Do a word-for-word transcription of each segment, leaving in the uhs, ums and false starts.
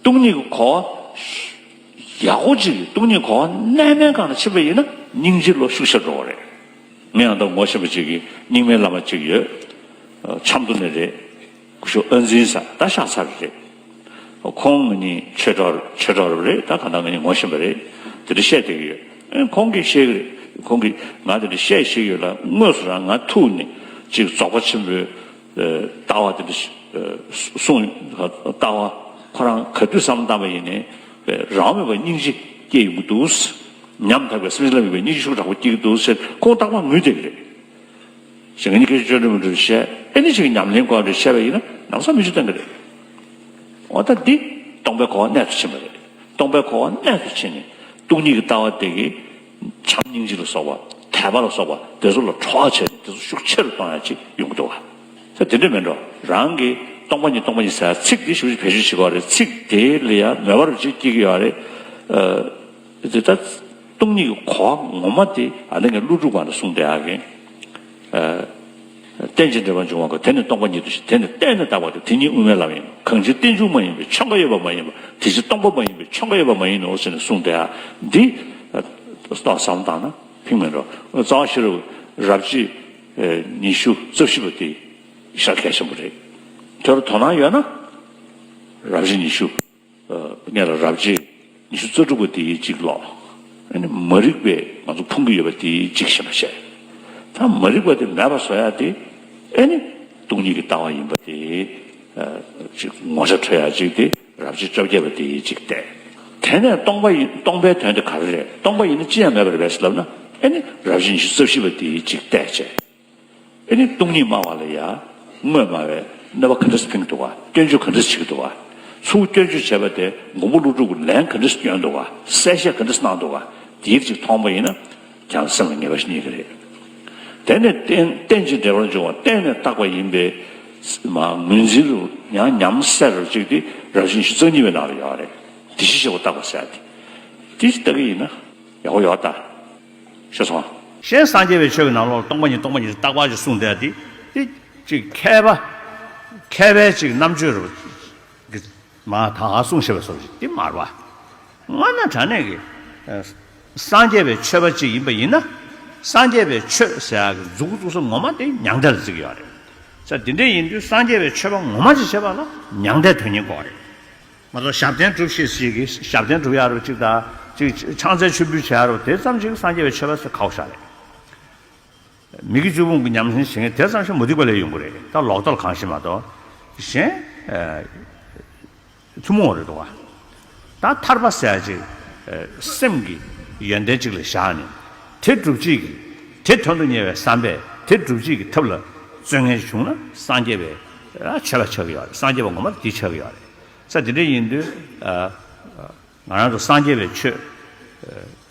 སྟོང་ཉིད་ཀྱི་གོ་བ་ཡག་པོ་ཅིག་སྟོང་ཉིད་གོ་བ་རྣལ་མའི་སྒང་ལ་ཕྱིན་པ་ཡིན་ན་སྙིང་རྗེ་ལོ་ཤུགས་ཆེར་འགྲོ་བ་རེད། ངས་ཡང་ད་ངོ་ཤེས་པ་ཅིག་གིས་རྙིང་མའི་བླ་མ་ཅིག་ཡོད། ཆབ་མདོ་ནས་རེད། སྐུ་ཞབས་ཨ་འཛིན་ཟེར་ད་ཤག་ཚ་རེད། ཁོང་ང་གཉིས་ཆོས་གྲོགས་ཆོས་གྲོགས་རེད། ད་ག་ད་ང་གཉིས་ངོ་ཤེས་པ་རེད། དེ་འདྲ་བཤད་བསྡད་ཀྱི་ཡོད། ཁོང་གིས་བཤད་ཀྱི་རེད། ཁོང་གིས་ང་དེ་འདྲ་བཤད་བཤད་ཡོད་ལ་དངོས་སུ་རང་ང་ཐུག་ནས་ཅིག་རྫོགས་པ་ཆེན་པོའི་ལྟ་བ་དེ་འདྲ་གསུངས། ལྟ་བ་ཁོ་རང་ག་དུས་བསམ་བློ་བཏང་པ་ཡིན་ནའི་རང་མེད་པའི་སྙིང་རྗེ་སྐྱེ་ཡོང་གི་འདུག་ཉམ་ཐག་པའི་སེམས་ཅན་ལ་དམིགས་པའི་སྙིང་རྗེ་ཤུགས་དྲག་པོ་སྐྱེ་གི་འདུག་ཟེར་ཁོང་རྟག་པར་ངུས་བསྡད་ཀྱི་རེད། ཞེས་ང་གཉིས་སྐད་ཆ་ཅོ་འདྲི་མོ་འདྲི་བཤད་ཨེ་ནི་ཞིག་ཉམས་ལེན་སྐོར་འདྲི་བཤད་པ་ཡིན་ན་ནམ་ས་མི་ཆུ་བཏང་གི་རེད། འོ་ད་འདི་སྟོང་པའི་གོ་བ་གནད་དུ་ཕྱིན་པ་རེད། སྟོང་པའི་གོ་བ་གནད་དུ་ཕྱིན་ནས་སྟོང་ཉིད་ཀྱི་ལྟ་བ་དེ་གིས་བྱམས་སྙིང་རྗེ་ལ་སོགས་པ་དད་པ་ལ་སོགས་པ་དེ་ཚོ་ལ་གྲོགས་བྱས་ནས་དེ་ཚོ་ཤུགས་ཆེ་རུ་གཏོང་ཡ་ཅིག་ཡོང་གི་འདུག་བ། ད་དེ་འདྲ་མིན་འགྲོ་རང་གིས་སྟོང་པ་ཉིད་སྟོང་པ་ཉིད་ཟེར་ཚིག་འདི་ཞུ་བེད་སྤྱོད་བྱེད་དགོས་རེད། ཚིག་དེ་ལ་ཡང་མོས་པ་རུ་ཅིག་སྐྱེ་གི་ཡོད་རེད། དེ་ལྟར་སྟོང་ཉིད་ཀྱི་གོ་བ་ངོ་མ་དེ་ཨ་ནི་ངས་ཀླུ་སྒྲུབ་སྒང་ལ་གསུངས་བསྡད་ཡག་གི། རྟེན་ཅིང་འབྲེལ་པར་འབྱུང་བ་ཀུན། དེ་ནི་སྟོང་པ་ཉིད་དུ་ཞེན། དེ་ནི་གཏན་ནས་བཏགས་པ་སྟེ། དེ་ཉིད་དབུ་མའི་ལམ་ཡིན་ནོ། གང་ཕྱིར་རྟེན་འབྱུང་མ་ཡིན་པས་ཆོད་འགོག་ཡོད་པ་མ་ཡིན་པ། དེ་ཕྱིར་སྟོང་པ་མ་ཡིན་པས་ཆོད་འགོག་ཡོད་པ་མ་ཡིན་ནོ་ཟེར་ནས་གསུངས་བསྡད་ཡག་འདི། ལྟོས་བསམ་བཏང་ན་ཕིང་མེད་འགྲོ། རྩ་བ་ཤེས་རབ་རབ་བྱེད་ཉི་ཤུ་རྩ་བཞི་པ་དེ་ཤར་གལ་ཆེན་པོ་རེད། དེར་དོ་སྣང་ཡོད་ན་རབ་བྱེད་ཉི་ཤུ། ངས་ལ་རབ་བྱེད་ཉི་ཤུ་རྩ་དྲུག་པ་དེའི་གཅིག་ཀློག་ཨ་ནི་མ་རིག་པས་ང་ཚོ་ཕུང་གི་ཡོད་པ་དེའི་གཅིག་ཤེས་པ་བྱས། ད་མ་རིག་པ་དེ་མེད་པ་བཟོ་ཡ་དེ་ཨ་ནི་སྟོང་ཉིད་ཀྱི་ལྟ་བ་ཡིན་པ་དེ་གཅིག་ངོ་ཚ་ཁྲོལ་ཡ་གཅིག་དེ་རབ་བྱེད་བཅོ་བརྒྱད་པ་དེའི་གཅིག་བལྟས། དེ་ནས་སྟོང་པ་ཡིན་སྟོང་པའི་དོན་དེ་ག་རེ་རེད། སྟོང་པ་ཡིན་ན་ཅི་ཡང་མེད་པ་རེད་པས་ཟེར་ལབ་ན་ཨ་ནི་རབ་བྱེད་ཉི་ཤུ་རྩ་བཞི་པ་དེའི་གཅིག་བལྟས་བྱས། ཨེ་ནི་སྟོང་ཉིད་སྨྲ་བ་ལ་ཡང་དངོས་སྨྲ་བས་གནོད་པ་ག་འདྲ་སེ་ཕིང་འདུག་ག་སྐྱོན་བརྗོད་ག་འདྲ་སེ་བྱེད་ཀྱི་འདུག་ག་ཚུར་སྐྱོན་བརྗོད་བྱས་པ་དེ་མགོན་པོ་ཀླུ་སྒྲུབ་ཀྱིས་ལན་ག་འདྲ་སེ་སྐྱོན་འདུག་ག་གསལ་བཤད་ག་འདྲ་སེ་གནང་འདུག་ག་དེའི་ཅིག་མཐོང་པ་ཡིན་ན་ཀྱང་སེམས་ལ་ངེས་པ་ཞིག་རྙེད་ཀྱི་རེད། དེ་ནས་རྟེན་རྟེན་ཅིང་འབྲེལ་པར་འབྱུང་བ་གཏན་ནས་བཏགས་པ་ཡིན་པས་མ་ངོས་འཛིན་རུ་ཡང་ཉམས་སད་རུ་ཅིག་དེ་རབ་བྱེད་ཉི་ཤུ་རྩ་གཉིས་པའི་ནང་ལ་ཡོད་རེད། དེ་བཞིན་གཤེགས་པ་བཏགས་པ་ཟེར་ཏེ། དེ་ཅིག་ལྟ་གི་ཡིན་ན་ཡག་པོ་ཡོད་ད། ཤེས་སོང་། གཞན་སངས་རྒྱས་པའི་ཆོས་ཀྱི་ནང་ལོགས་ལ་སྟོང་པ་ཉིད་སྟོང་པ་ཉིད་རྟག་པ་ཞིག་གསུངས་བསྡད་དེ་དེ་ཅིག་མཁས་པ་མཁས་པའི་ཅིག་རྣམ་དཔྱོད་རུ་གི་མ་ད་ག་གསུངས་བཞག་པའི་བཟོ་ཞིག་དེ་མ་རེད་པ། སྔོན་ན་དྲང་གནས་ཀྱི་སངས་རྒྱས་པའི་ཆོས་པ་ཅིག་ཡིན་པ་ཡིན་ན་སངས་རྒྱས་པའི་ཆོས་ཟེར་ཡག་གི་མཛུབ་གུ་བཙུགས་ས་ངོ་མ་དེ་མྱང་འདས་ལ་བརྩི་གི་ཡོད་རེད། ས་དེ་འདྲ་ཡིན་དུས་སངས་རྒྱས་པའི་ཆོས་པ་ངོ་མ་ཅིག་བྱེད་པ་ལ་མྱང་འདས་དོན་གཉེར་དགོས་རེད། མ་གཏོགས་ཞབས་བརྟན་སྒྲུབ་ཤེས་ཞིག་གིས་ཞབས་བརྟན་སྒྲུབ་ཡག་རུ་གཅིག་དང་གཅིག་ཕྱག་འཚལ་མཆོད་འབུལ་བྱེད་ཡག་རུ་དེ་ཙམ་ཞིག་སངས་རྒྱས་པའི་ཆོས་པ་ཟེར་ཁག་པོ་ཞིག་རེད། མི་དགེ་བཅུ་སྤོང་གི་ཉམས་ལེན་བྱེད་མཁན་དེ་ཙམ་ཞིག་མུ་སྟེགས་པ་ལས་ཡོང་གི་རེད། ད་ལོག་ལྟ་ལ་གང་ཞིག་མ་གཏོགས་གཞན་ཐུན་མོང་རེད་འདུག་ག་ད་ཐར་པ་ཟེར་ཡག་ཅིག་སེམས་ཀྱི་ཡོན་ཏན་གཅིག་ལ་བཞག་ནས་དེ་སྒྲུབ་བྱེད་ཀྱི་དེ་དོན་དུ་གཉེར་བའི་བསམ་པས་དེ་སྒྲུབ་བྱེད་ཀྱི་ཐབས་ལ་བརྩོན་མཁན་བྱུང་ན་སངས་རྒྱས་པའི་ཆོས་པ་ཆགས་ཀྱི་ཡོད་རེད། སངས་རྒྱས་པ་ངོ་མ་དེ་ཆགས་ཀྱི་ཡོད་རེད། ས་དེ་འདྲ་ཡིན་དུས་ང་རང་ཚོ་སངས་རྒྱས་པའི་ཆོས་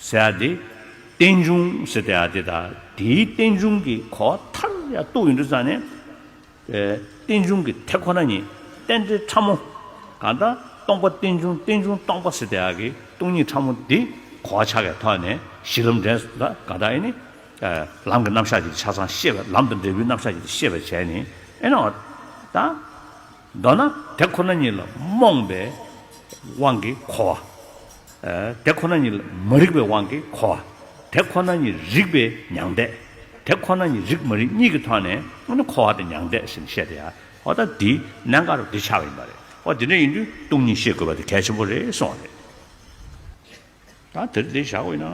ཟེར་ཡག་དེ་རྟེན་འབྱུང་ཟེར་བསྡད་ཡག་དེ་དང་དེའི་རྟེན་འབྱུང་གི་གོ་བ་མཐར་ཡར་གཏུགས་ཡོང་དུས་ཙང་ནས། རྟེན་འབྱུང་གི་དེ་ཁོ་ན་ཉིད་རྟེན་འབྲེལ་ཕྲ་མོ། གང་ལྟར་སྟོང་པ་རྟེན་འབྱུང་རྟེན་འབྱུང་སྟོང་པ་ཟེར་བསྡད་ཡག་གི་སྟོང་ཉིད་ཕྲ་མོ་འདི་གོ་བ་ཆགས་པའི་ཐོག་ནས་གཞི་ལམ་འདྲེན་ལ་གང་ལྟར་ཨེ་ནི། ལམ་གྱི་རྣམ་གཞག་ཅིག་ཆ་ཚང་ཤེས་པ་ལམ་དང་འབྲས་བུའི་རྣམ་གཞག་ཅིག་ཤེས་པ་བྱས་ནས་ཨེ་ནི། ད། མདོར་ན་དེ་ཁོ་ན་ཉིད་ལ་རྨོངས་པའི་དབང་གིས་གོ་བ། དེ་ཁོ་ན་ཉིད་ལ་མ་རིག་པའི་དབང་གིས་གོ་བ། དེ་ཁོ་ན་ཉིད་རིག་པའི་མྱང་འདས། དེ་ཁོ་ན་ཉིད་རིག་མ་རིག་གཉིས་ཀྱི་ཐོག་ནས་ཨ་ནི་གོ་བ་དེ་མྱང་འདས་ཟེར་ནས་བཤད་དེ་ཡ། འོ་ད་འདི་གནད་འགག་རུ་འདི་ཆགས་པ་ཡིན་པ་རེད། འོ་དེ་འདྲ་ཡིན་དུས་སྟོང་ཉིད་ཤེས་དགོས་པ་དེ་གལ་ཆེན་པོ་རེད་གསུངས་པ་རེད། ད་དེར་འདི་བཞག་དགོས་ན།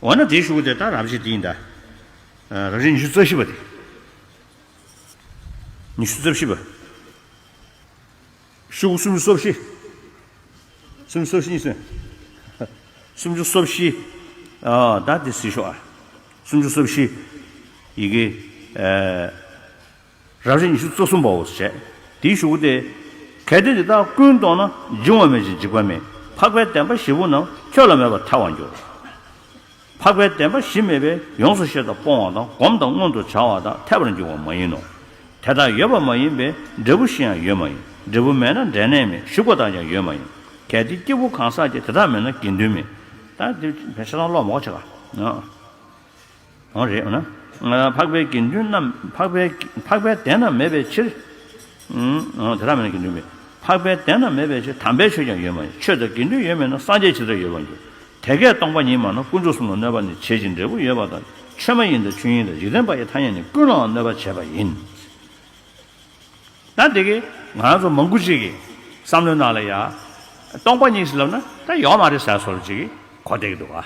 འོ་ན་དེའི་གཞུག་གུ་དེ་ད་རབ་བྱེད་འདི་ཡིན་ད། རབ་བྱེད་ཉི་ཤུ་རྩ་བཞི་པ་དེ། ཉི་ཤུ་རྩ་བཞི་པ། ཤོག་གུ་སུམ་ཅུ་སོ་བཞི། སུམ་ཅུ་སོ་བཞི་གཉིས་སུ། སུམ་ཅུ་སོ་བཞི། ཨ་ད་དེ་གཟིགས་ཤོག་ཨ། སུམ་ཅུ་སོ་བཞི། ཡི་གེ་ཨ། རབ་བྱེད་ཉི་ཤུ་རྩ་གསུམ་པའོ་ཞེས། དེའི་གཞུག་གུ་སྟེ། གལ་ཏེ་དེ་དག་ཀུན་རྟོགས་ན། འབྱུང་བ་མེད་ཅིང་འཇིག་པ་མེད། འཕགས་པའི་བདེན་པ་བཞི་པོ་རྣམས། ཁྱོད་ལ་མེད་པར་ཐལ་བར་འགྱུར། འཕགས་པའི་བདེན་པ་བཞི་མེད་པས། ཡོངས་སུ་ཤེས་དང་སྤོང་བ་དང་། བསྒོམ་དང་མངོན་དུ་བྱ་བ་དང་། འཐད་པར་འགྱུར་བ་མ་ཡིན་ནོ། དེ་དག་ཡོད་པ་མ་ཡིན་པས། འབྲས་བུ་བཞི་ཡང་ཡོད་མ་ཡིན། འབྲས་བུ་མེད་ན་འབྲས་གནས་མེད། ཞུགས་པ་དང་ཀྱང་ཡོད་མ་ཡིན། གལ་ཏེ་སྐྱེས་བུ་གང་ཟག་གིས། དེ་དག་མེད་ན་དགེ་འདུན་མེད། ད་འདི་བེད་སྤྱོད་བཏང་ལོག་མ་གོ་ཆེ་ག་འོ་རེད་འོ་ན། འཕགས་པའི་དགེ་འདུན་རྣམས་འཕགས་པའི་འཕགས་པའི་བདེན་རྣམས་མེད་པའི་ཕྱིར། འོ་དེ་དག་མེད་ན་དགེ་འདུན་མེད། འཕགས་པའི་བདེན་རྣམས་མེད་པའི་ཕྱིར། དམ་པའི་ཆོས་ཀྱང་ཡོད་མ་ཡིན། ཆོས་དང་དགེ་འདུན་ཡོད་མིན་ན། སངས་རྒྱས་ཇི་ལྟར་ཡོད་པར་འགྱུར། དེ་སྐད་སྟོང་པ་ཉིད་མ་ནོར། དཀོན་མཆོག་གསུམ་ལ་གནོད་པ་ནི། བྱེད་ཅིང་འབྲས་བུ་ཡོད་པ་དང་། ཆོས་མ་ཡིན་དང་ཆོས་ཉིད་དང་། ཡིད་བརྟན་པ་ཡི་ཐ་སྙད་ནི། ཀུན་ལའང་གནོད་པར་བྱེད་པ་ཡིན། ད་འདི་གི་ང་རང་ཚོ་མང་པོ་ཅིག་གི་བསམ་བློའི་ནང་ལ་ཡ། སྟོང་པ་ཉིད་ཟེར་ལབ་ན་ད་ཡོད་མ་རེད་ཟེར་བཟོ་འདྲ་ཅིག་གོ་བསྡད་ཀྱི་འདུག་ག།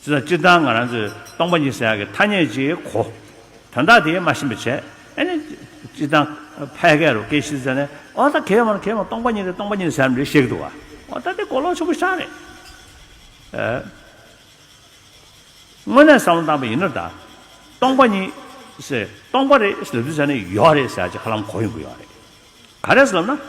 ཅི་ལྟར་སྤྱིར་བཏང་ང་རང་ཚོས་སྟོང་པ་ཉིད་ཟེར་ཡག་གི་ཐ་སྙད་ཅིག་གོ། དོན་དག་དེ་མ་ཤེས་པ་བྱས། ཨ་ནི་སྤྱིར་བཏང་ཕལ་སྐད་རུ་སྐད་ཆ་ཟེར་ནས། ཨོ་ད་གལ་མ་གལ་མ་སྟོང་པ་ཉིད་རེད། སྟོང་པ་ཉིད་ཟེར་རེད་བཤད་ཀྱི་འདུག་ག། ཨོ་ད་དེ་གོ་ལོག་ཆེན་པོ་ཞིག་རེད། ཨ། དངོས་གནས་བསམ་བློ་བཏང་པ་ཡིན་ན། ད་སྟོང་པ་ཉིད་ཟེར། སྟོང་པ་རེད་ཟེར་དུས་ཙ་ནས་ཡོད་རེད་ཟེར་ཡག་ཅིག་ཧ་ལམ་གོ་ཡོང་གི་ཡོད་རེད། ག་རེ་ཟེར་ལབ་ན།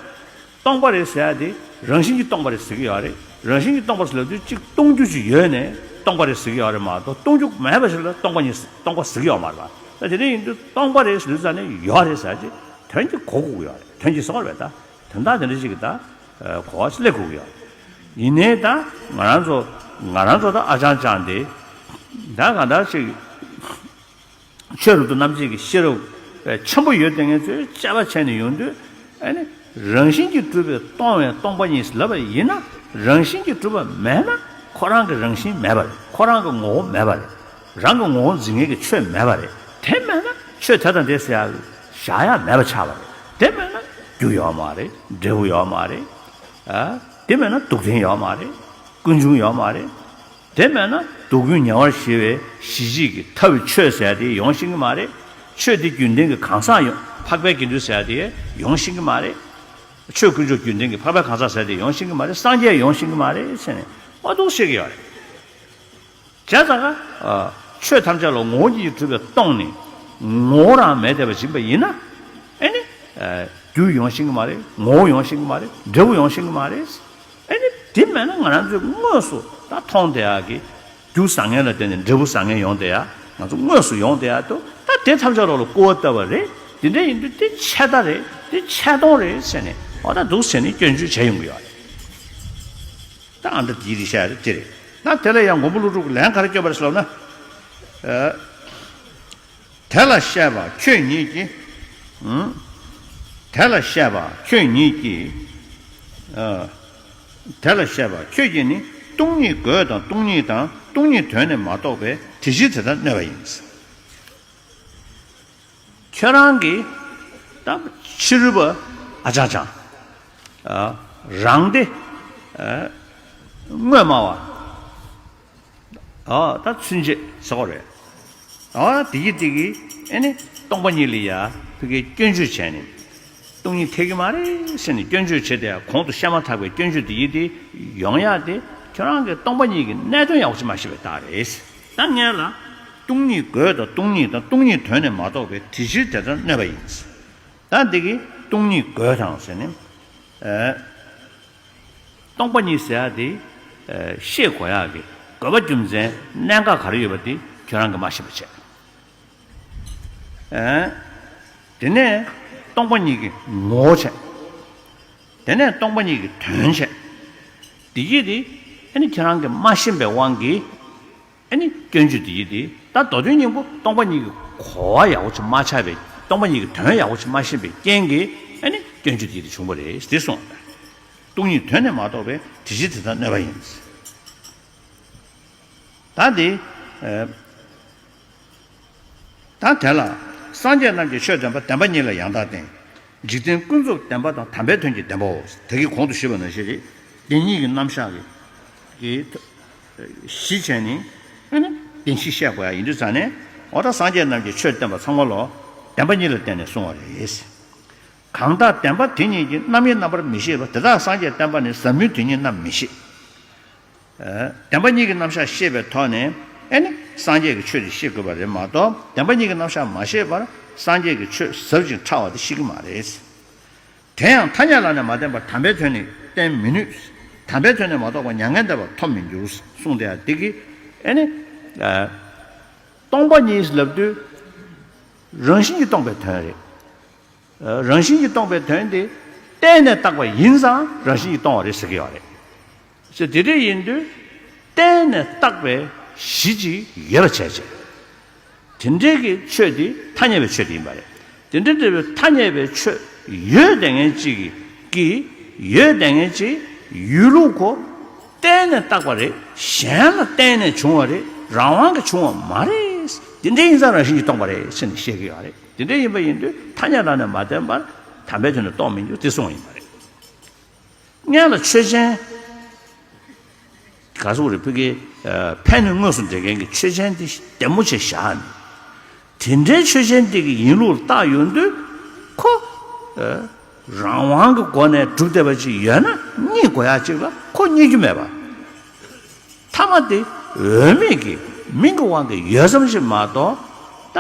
སྟོང་པ་རེད་ཟེར་ཡག་དེ་རང་བཞིན་གྱིས་སྟོང་པ་རེད་ཟེར་གྱི་ཡོད་རེད། རང་བཞིན་གྱིས་སྟོང་པ་ཟེར་ལབ་དུས་གཅིག་སྟོང་རྒྱུ་ཅིག་ཡོད་ནས་སྟོང་པ་རེད་ཟེར་གྱི་ཡོད་རེད་མ་གཏོགས། སྟོང་རྒྱུ་མེད་པ་ཞིག་ལ་སྟོང་པ་ཉིད་སྟོང་པ་ཟེར་གྱི་ཡོད་མ་རེད་པ། ད་དེ་འདྲ་ཡིན་དུས་སྟོང་པ་རེད་ཟེར་དུས་ཙ་ནས་ཡོད་རེད་ཟེར་ཡག་ཅིག་དོན་གྱིས་གོ་དགོས་ཀྱི་ཡོད་རེད། དོན་གྱིས་ཟེར་བ་རེད། ད་དོན་དག་དེ་འདྲ་ཅིག་གི་ད་གོ་བ་ཞིག་སླེབས་དགོས་ཀྱི་ཡོད་རེད། ཡིན་ནའི་ད་ང་རང་ཚོ་ང་རང་ཚོ་ད་ཨ་ཅང་ཅང་དེ་ད་གང་ལྟར་ཅིག་ཆོས་རབ་ཏུ་རྣམ་འབྱེད་ཀྱི་ཤེས་རབ་ཆེན་པོ་ཡོད་དེ་ངེད་ཚོས་དཔྱད་པ་བྱས་ནས་ཡོང་དུས། ཨ་ནི་རང་བཞིན་གྱིས་གྲུབ་པའི་སྟོང་བས་སྟོང་པ་ཉིད་ལབ་པ་ཡིན་ན། རང་བཞིན་གྱིས་གྲུབ་པ་མེད་ན་ཁོ་རང་གི་རང་བཞིན་མེད་པ་རེད། ཁོ་རང་གི་ངོ་བོ་མེད་པ་རེད། རང་གི་ངོ་བོ་འཛིན་མཁན་གྱི་ཆོས་མེད་པ་རེད། དེ་མེད་ན་ཆོས་དེ་དང་དེ་ཟེར་ཡག་བཞག་ཡག་མེད་པ་ཆགས་པ་རེད། དེ་མེད་ན་རྒྱུ་ཡོད་མ་རེད། འབྲས་བུ་ཡོད་མ་རེད། ཨ། དེ་མེད་ན་སྡུག་བདེན་ཡོད་མ་རེད། ཀུན་འབྱུང་ཡོད་མ་རེད། དེ་མེད་ན་སྡུག་ཀུན་ཉེ་བར་ཞི་བའི་གཞི་གཅིག་གི་ཐར་པའི་ཆོས་ཟེར་ཡག་དེ་ཡོང་ཤེས་ཀྱི་མ་རེད། ཆོས་དེ་རྒྱུན་ལྡན་གྱི་གང་ཟག་ཡོང་། འཕགས་པའི་དགེ་འདུན་ཟེར་ཡག་དེ་ཡོང་ཤེས་ཀྱི་མ་རེད། ཆོས་དཀོན་མཆོག་རྒྱུན་ལྡན་གྱི་འཕགས་པའི་གང་ཟག་ཟེར་ཡག་དེ་ཡོང་ཤེས་ཀྱི་མ་རེད། སངས་རྒྱས་ཡོང་ཤེས་ཀྱི་མ་རེད་ཟེར་ནས་མ་གཏོགས་བཤད་ཀྱི་ཡོད་རེད། བྱས་ཙང་ཀ། ཨ། ཆོས་ཐམས་ཅད་ལ་ངོ་བོ་ཉིད་ཀྱིས་གྲུབ་པའི་སྟོང་ནི་ངོ་བོ་རང་མེད་བསྡད་པ་ཡིན་པ་ཡིན་ན། ཨ་ནི། ཨ། རྒྱུ་ཡོང་ཤེས་ཀྱི་མ་རེད། ངོ་བོ་ཡོང་ཤེས་ཀྱི་མ་རེད། འབྲས་བུ་ཡོང་ཤེས་ཀྱི་མ་རེད། ཨ་ནི་དེ་མེད་ན་ང་རང་ཚོས་དངོས་སུ་ད་མཐོང་བསྡད་ཡག་གི་རྒྱུ་བཟང་ངན་ལ་བརྟེན་ནས་འབྲས་བུ་བཟང་ངན་ཡོང་བསྡད་ཡག་ང་ཚོ་དངོས་སུ་ཡོང་བསྡད་ཡག་འདུག། ད་དེ་ཐམས་ཅད་ལོག་ལ་སྐུར་བ་བཏབ་པ་རེད། དེ་འདྲ་ཡིན་དུས་དེ་ཆད་ལྟ་རེད། དེ་ཆད་སྟོང་རེད་ཟེར་ནས་འོ་ད་འདུག་ཟེར་ནས་སྐྱོན་བརྗོད་བྱས་ཡོང་གི་ཡོད་རེད། ད་ཨ་འདྲ་དེའི་རིགས་བཤད་ཡག་དེ་རེད། ད་དེ་ལ་ཡང་མགོན་པོ་ཀླུ་སྒྲུབ་ཀྱིས་ལན་ག་རེ་བསྐྱོན་པ་རེད་ཟེར་ལབ་ན། ཨ། དེ་ལ་བཤད་པ་ཁྱོད་ཉིད་ཀྱིས། ཨང་། དེ་ལ་བཤད་པ་ཁྱོད་ཉིད་ཀྱིས། ཨ། དེ་ལ་བཤད་པ་ཁྱོད་ཀྱིས་ནི། སྟོང་ཉིད་དགོས་དང་སྟོང་ཉིད་དང་། སྟོང་ཉིད་དོན་ནི་མ་རྟོགས་པས། དེ་ཕྱིར་དེ་ལྟར་གནོད་པ་ཡིན། ཁྱོད་རང་གིས་ད་ཕྱི་རོལ་པ་ཨ་ཅང་ཅང་། ཨ། རང་དེ། ཨ། དངོས་སྨྲ་བ། ཨ། ད་ཚུན་ཆད་ཟེར་བ་རེད། ཨ། དེ་གི་དེ་གི་ཨ་ནི་སྟོང་པ་ཉིད་ལ་ཡ་ཕ་གིའི་སྐྱོན་བརྗོད་བྱས་ནས། སྟོང་ཉིད་འཐད་ཀྱི་མ་རེད་ཟེར་ནས་སྐྱོན་བརྗོད་བྱས་ཏེ། གོང་དུ་བཤད་མ་ཐག་པའི་སྐྱོན་བརྗོད་དེ་ཡི་དེ་ཡོང་ཡག་དེ་ཁྱོད་རང་གིས་སྟོང་པ་ཉིད་ཀྱི་གནད་དོན་ཡག་པོ་ཅིག་མ་ཤེས་པའི་རྟགས་རེད། ད་སྔོན་ལ་སྟོང་ཉིད་དགོས་དང་སྟོང་ཉིད་དང་། སྟོང་ཉིད་དོན་ནི་མ་རྟོགས་པས། དེ་ཕྱིར་དེ་ལྟར་གནོད་པ་ཡིན། ད་འདི་གི་སྟོང་ཉིད་དགོས་དང་ཟེར་ནས། ཨ། སྟོང་པ་ཉིད་ཟེར་ཡག་དེ། ཨ། ཤེས་དགོས་ཡག་གི་དགོས་པ་རྒྱུ་མཚན་གནད་འགག་ག་རེ་ཡོད་པ་དེ་ཁྱོད་རང་གིས་མ་ཤེས་པ་བྱས། ཨ། དེ་ནས་སྟོང་པ་ཉིད་ཀྱི་ངོ་བོ་བྱས། དེ་ནས་སྟོང་པ་ཉིད་ཀྱི་དོན་བྱས། དེ་གི་དེ་ཨ་ནི་ཁྱེད་རང་གིས་མ་ཤེས་པའི་དབང་གིས་ཨ་ནི་སྐྱོན་བརྗོད་དེ་གི་དེ། ད་མདོ་དོན་སྙིང་པོ་སྟོང་པ་ཉིད་ཀྱི་གོ་བ་ཡག་པོ་ཅིག་མ་ཆགས་པའི། སྟོང་པ་ཉིད་ཀྱི་དོན་ཡག་པོ་ཅིག་མ་ཤེས་པའི་རྐྱེན་གྱིས་ཨ་ནི་སྐྱོན་བརྗོད་དེ་གི་དེ་བྱུང་བ་རེད་དེ་གསུངས། སྟོང་ཉིད་དོན་ནི་མ་རྟོགས་པས། དེ་ཕྱིར་དེ་ལྟར་གནོད་པ་ཡིན། ད་དེ། ཨ། ད་དེ་ལ་སངས་རྒྱས་རྣམས་ཀྱིས་ཆོས་བདེན་པ། བདེན་པ་ཉིད་ལ་ཡང་དག་བརྟེན། འཇིག་རྟེན་ཀུན་རྫོབ་བདེན་པ་དང་། དམ་པའི་དོན་གྱི་བདེན་པའོ། ད་གིན་གོང་དུ་ཞུས་པ་ནང་བཞིན་རེད། བདེན་གཉིས་ཀྱི་རྣམ་གཞག་གི་གི་གཞི་བྱས་ནས་ཨ་ནི་བདེན་བཞི་བཤད་དགོས་ཡག་ཡིན་དུས་ཙ་ནས། འོ་ད་སངས་རྒྱས་རྣམས་ཀྱིས་ཆོས་བསྟན་པ་ཚང་མ་ལོ་བདེན་པ་གཉིས་ལ་བརྟེན་ནས་གསུངས་པ་རེད། གང་དག་བདེན་པ་དེ་ཉིད་ཀྱི། རྣམ་དབྱེ་རྣམ་པར་མི་ཤེས་པ། དེ་དག་སངས་རྒྱས་བསྟན་པ་ནི། ཟབ་མོའི་དོན་ཉིད་རྣམས་མི་ཤེས། ཨ། བདེན་པ་གཉིས་ཀྱི་རྣམ་གཞག་ཤེས་པའི་ཐོག་ནས་ཨ་ནི་སངས་རྒྱས་ཀྱི་ཆོས་དེ་ཤེས་དགོས་པ་རེད་མ་གཏོགས། བདེན་པ་གཉིས་ཀྱི་རྣམ་གཞག་མ་ཤེས་པར་སངས་རྒྱས་ཀྱི་ཆོས་ཟབ་ཅིང་ཕྲ་བ་དེ་ཤེས་ཀྱི་མ་རེད། དེ་ཡང་ཐ་སྙད་ལ་ནི་མ་བརྟེན་པར། དམ་པའི་དོན་ནི་བསྟན་མི་ནུས། དམ་པའི་དོན་ནི་མ་རྟོགས་པར། མྱ་ངན་འདས་པ་ཐོབ་མི་འགྱུར། གསུངས་ཏེ། ཡང་འདི་གི་ཨ་ནི། ཨ། སྟོང་པ་ཉིད་ལབ་དུས་རང་བཞིན་གྱིས་སྟོང་པའི་དོན་རེད། རང་བཞིན་གྱིས་སྟོང་པའི་དོན་དེ་བརྟེན་ནས་བཏགས་པ་ཡིན་ཙང་རང་བཞིན་གྱིས་སྟོང་བ་རེད་ཟེར་གྱི་ཡོད་རེད། ཟེར་དེ་འདྲ་ཡིན་དུས་བརྟེན་ནས་བཏགས་པའི་གཞི་ཅིག་ཡོད་པ་བྱས་བྱས། དེ་འདྲའི་གི་ཆོས་དེ་ཐ་སྙད་པའི་ཆོས་དེ་ཡིན་པ་རེད། དེ་འདྲ་འདྲ་བའི་ཐ་སྙད་པའི་ཆོས་ ཡོད་དེ་ངན་གཅིག་གིས་ཀྱིས་ཡོད་དེ་ངན་གཅིག་ཡོད་ལུགས་ཁོ་བརྟེན་ནས་བཏགས་པ་རེད། གཞན་ལ་བརྟེན་ནས་བྱུང་བ་རེད། རང་དབང་གིས་བྱུང་བ་མ་རེད། དེ་འདྲ་ཡིན་ཙང་རང་བཞིན་གྱིས་སྟོང་པ་རེད་ཟེར་ནས་བཤད་ཀྱི་ཡོད་རེད། དེ་འདྲ་ཡིན་པ་ཡིན་དུས་ཐ་སྙད་རང་ནས་མ་བརྟེན་པར་དམ་པའི་དོན་ནི་སྟོང་མི་འགྱུར་དེ་གསུངས་པ་ཡིན་པ་རེད། སྔོན་ལ་ཆོས་ཅན། ག་ཟེར་རེད། ཕ་གི་ཨ་ཕན་ནི་དངོས་སུ་འབྲེལ་མཁན་གྱི་ཆོས་ཅན་དེ་ལྡེ་མོ་ཆེ་བཞག་ནས། དེ་འདྲའི་ཆོས་ཅན་དེ་གི་ཡིན་ལུགས་བརྟགས་ཡོང་དུས་ཁོ་ཨ་རང་དབང་གི་སྒོ་ནས་གྲུབ་བསྡད་པ་ཅིག་ཡོད་ན་རྙེད་དགོས་ཡ་ཅིག་ལ་ཁོ་རྙེད་རྒྱུ་མེད་པ། ཐ་མ་དེ་འོས་མེད་ཀྱི་མིང་གི་དབང་གིས་ཡོད་ཙམ་ཞིག་མ་གཏོགས་ད་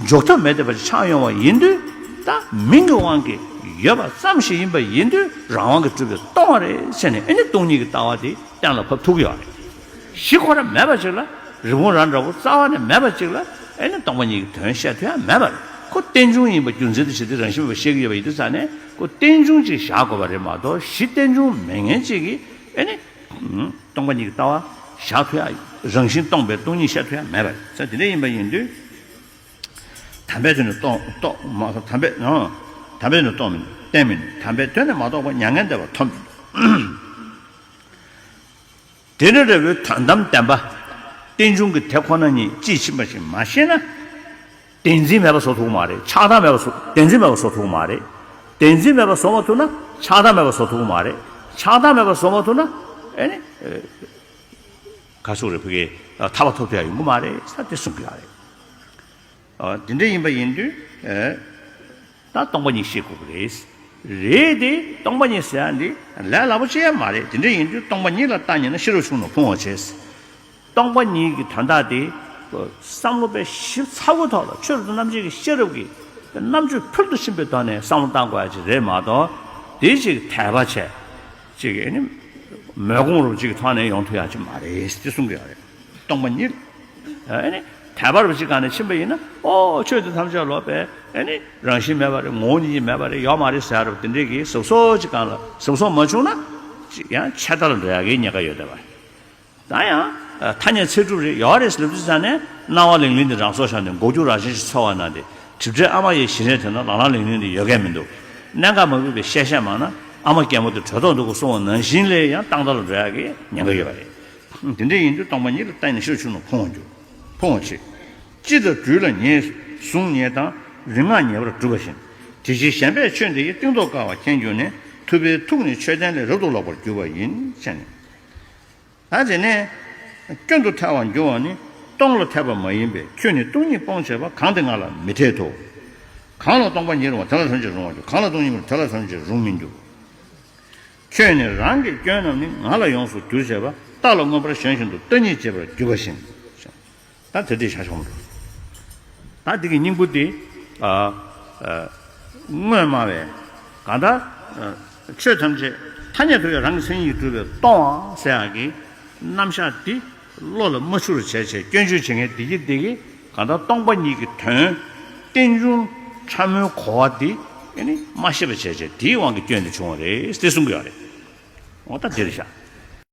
འཇོག་ཐབས་མེད་བསྡད་པ་ཞིག་ཆགས་ཡོང་བ་ཡིན་དུས། ད་མིང་གི་དབང་གིས་ཡོད་པ་ཙམ་ཞིག་ཡིན་པ་ཡིན་དུས་རང་དབང་གིས་གྲུབ་པའི་སྟོང་པ་རེད་ཟེར་ནས། ཨེ་ནི་སྟོང་ཉིད་ཀྱི་ལྟ་བ་དེ་གཏན་ལ་ཕབ་ཐུབ་ཀྱི་ཡོད་རེད། གཞི་ཁོ་རང་མེད་པ་ཅིག་ལ། རི་བོང་རྭ་འདྲ་བོ་རྩ་བ་ནས་མེད་པ་ཅིག་ལ་ཨེ་ནི་སྟོང་པ་ཉིད་ཀྱི་དོན་བཤད་ཐུབ་ཡ་མེད་པ་རེད། ཁོ་རྟེན་འབྱུང་ཡིན་པ་རྒྱུ་མཚན་དེ་བྱས་ཏེ་རང་བཞིན་མེད་པ་བཤད་ཀྱི་ཡོད་པ་ཡིན་དུས་ཙང་ནས་ཁོ་རྟེན་འབྱུང་ཅིག་བཞག་དགོས་པ་རེད་མ་གཏོགས། གཞི་རྟེན་འབྱུང་མེད་མཁན་ཅིག་གིས་ཨེ་ནི་སྟོང་པ་ཉིད་ཀྱི་ལྟ་བ་བཞག་ཐུབ་ཡ། རང་བཞིན་སྟོང་པའི་སྟོང་ཉིད་བཤད་ཐུབ་ཡ་མེད་པ་རེད། ས་དེ་འདྲ་ཡིན་པ་ཡིན་དུས། དམ་པའི་དོན་ནི་རྟོགས་རྟོགས་མ་དམ་པའི་ཨ་དམ་པའི་དོན་ནི་རྟོགས་མིན་བསྟན་མིན། དམ་པའི་དོན་ནི་མ་རྟོགས་པ་མྱ་ངན་འདས་པ་ཐོབ་མིན། དེ་ནི་འབྲས་བུའི་དོན་དམ་བདེན་པ། རྟེན་འབྱུང་གི་དེ་ཁོ་ན་ཉིད་དཔྱིས་ཕྱིན་པ་ཞིག་མ་ཤེས་ན། བདེན་འཛིན་མེད་པ་བཟོ་ཐུབ་ཀྱི་མ་རེད། ཆགས་སྡང་མེད་པ་བཟོ། བདེན་འཛིན་མེད་པ་བཟོ་ཐུབ་ཀྱི་མ་རེད། བདེན་འཛིན་མེད་པ་བཟོ་མ་ཐུབ་ན་ཆགས་སྡང་མེད་པ་བཟོ་ཐུབ་ཀྱི་མ་རེད། ཆགས་སྡང་མེད་པ་བཟོ་མ་ཐུབ་ན་ཨེ་ནི་ཨེ་ག་ཟེར་རེད། ཕ་གི་ཐར་པ་ཐོབ་ཐུབ་ཡ་ཡོང་གི་མ་རེད་ས་དེ་གསུང་གི་ཡོད་རེད། ཨ་དེ་འདྲ་ཡིན་པ་ཡིན་དུས་ཨེ་ད་སྟོང་པ་ཉིད་ཤེས་དགོས་ཀྱི་རེད། རེད་དེ་སྟོང་པ་ཉིད་ཟེར་ཡ་འདི་ལས་སླ་པོ་ཅིག་ཡང་མ་རེད། དེ་འདྲ་ཡིན་དུས་སྟོང་པ་ཉིད་ལ་བརྟག་ཉེ་ན་ཤེས་རབ་ཆུང་རྣམས་ཕུང་བར་བྱེད། སྟོང་པ་ཉིད་ཀྱི་དོན་དག་དེ་བསམ་བློ་དཔེ་ཞིབ་ཚགས་པོའི་ཐོག་ལ་ཆོས་རབ་ཏུ་རྣམ་འབྱེད་ཀྱི་ཤེས་རབ་ཀྱི་རྣམ་དཔྱོད་ཕུལ་དུ་ཕྱིན་པའི་ཐོག་ནས་བསམ་བློ་བཏང་དགོས་ཡ་ཅིག་རེད་མ་གཏོགས། དེ་ཅིག་དད་པ་བྱས་ཅིག་ཨེ་ནི་མོས་གུས་རབ་ཅིག་གི་ཐོག་ནས་ཡོང་ཐུབ་ཡ་ཅིག་མ་རེད་དེ་གསུང་གི་ཡོད་རེད། སྟོང་པ་ཉིད། ཨེ་ནི་དད་པ་རབ་ཅིག་སྒང་ནས་ཕྱིན་པ་ཡིན་ན། ཨོ་ཆོས་འདི་ཐམས་ཅད་ལོག་པས་ཨེ་ནི་རང་བཞིན་མེད་པ་རེད། ངོ་བོ་ཉིད་ཀྱིས་མེད་པ་རེད། ཡོད་མ་རེད་ཟེར་ཡ་རབ་དེ་འདྲས་ཀྱི་གཟབ་གཟབ་ཅིག་སྒང་ལ་གཟབ་གཟབ་མ་བྱུང་ན་ཅིག་ཡང་ཆད་ལྟ་ལ་འགྲོ་ཡ་གི་ཉེན་ཁ་ཡོད་བསྡད་པ་རེད། ད་ཡང་ཐ་སྙད་ཚད་གྲུབ་རེད། ཡོད་རེད་ལབ་དུས་ཙང་ནས་སྣང་བ་ལིང་ལིང་དེ་རང་སྲོག་ཤོར་ནས་མགོ་རྒྱུག་རང་བཞིན་ཞིག་ཚོར་བ་ན། དེ་གྲིབ་བྲལ་ཨ་མ་ཡི་ཞལ་རས་དེ་ན་ལང་ལང་ལིང་ལིང་དེ་ཡོད་མཁན་མི་འདུག་གནད་འགག་མ་ཕུད་པའི་བཤད་བཤད་མང་ན་ཨ་མ་རྒན་མོ་དེ་བྲོས་ཐོག་འདུག་གོ་གསུང་བ་ནང་བཞིན་ལས་ཡང་སྟངས་དག་ལ་འགྲོ་ཡག་གི་ཉེན་ཁ་ཡོད་པ་རེད། དེ་འདྲ་ཡིན་དུས་སྟོང་པ་ཉིད་ལ་བརྟེན་ནས་ཤེས་རབ་ཆུང་རྣམས་ཕུང་བར་འགྱུར། ཕུང་བར་བྱེད། སྤྱི་དང་སྦྲུལ་ལ་ཉེས་གཟུང་ཉེས་དང་རིག་སྔགས་ཉེས་པར་གྲུབ་པ་བཞིན། དེ་ཕྱིར་གཞན་པས་ཆོས་འདི་ཡི་གཏིང་རྡོ་བཀལ་བ་མཁྱེན་གྱུར་ནས། ཐུབ་པའི་ཐུགས་ནི་མཆོད་རྟེན་ལས་རབ་ཏུ་ལོག་པར་གྱུར་པ་ཡིན་ཞེས་ནས། ད་དེ་ནས་སྐྱོན་དུ་ཐལ་བར་འགྱུར་བ་ནི་སྟོང་ལ་ཐལ་བ་མ་ཡིན་པས། ཁྱོད་ནི་སྟོང་ཉིད་སྤོང་བྱེད་པ། གང་དེ་ང་ལ་མི་འཐད་དོ། གང་ལ་སྟོང་པ་ཉིད་རུང་བ། དེ་ལ་སྟོང་ཉིད་རུང་བར་འགྱུར། གང་ལ་སྟོང་ཉིད་མི་རུང་། དེ་ལ་སྟོང་ཉིད་རུང་མི་འགྱུར། ཁྱོད་ནི་རང་གི་སྐྱོན་རྣམས་ནི། ང་ལ་ཡོངས་སུ་བསྒྱུར་བྱེད་པ། རྟ་ལ་མངོན་པར་ཞོན་བཞིན་དུ། རྟ་ཉིད་བྱེད་པར་གྱུར་པ་བཞིན། ད་དེ་འདྲའི་བྱ་ཆོག་མི་འདུག་ད་འདི་གི་སྙིང་པོ་འདི་ཨ་ཨ་དངོས་སྨྲ་བས་གང་ལྟར་ཨ་ཆོས་ཐམས་ཅད་ཐ་སྙད་དུ་ཡང་རང་གི་མཚན་ཉིད་ཀྱིས་གྲུབ་པས་སྟོང་པ་ཟེར་ཡག་གི་རྣམ་གཞག་འདི་བློ་ལ་མ་འཆར་བར་བྱས་བྱས་སྐྱོན་བརྗོད་བྱེད་མཁན་འདི་གིས་འདི་གིས་གང་ལྟར་སྟོང་པ་ཉིད་ཀྱི་དོན་རྟེན་འབྱུང་ཕྲ་མོའི་གོ་བ་འདི་ཨེ་ནི་མ་ཤེས་པ་བྱས་བྱས་དེའི་དབང་གིས་སྐྱོན་འདི་བྱུང་བ་རེད་ཟེར་གསུང་གི་ཡོད་རེད། འོ་ད་འདིར་བཞག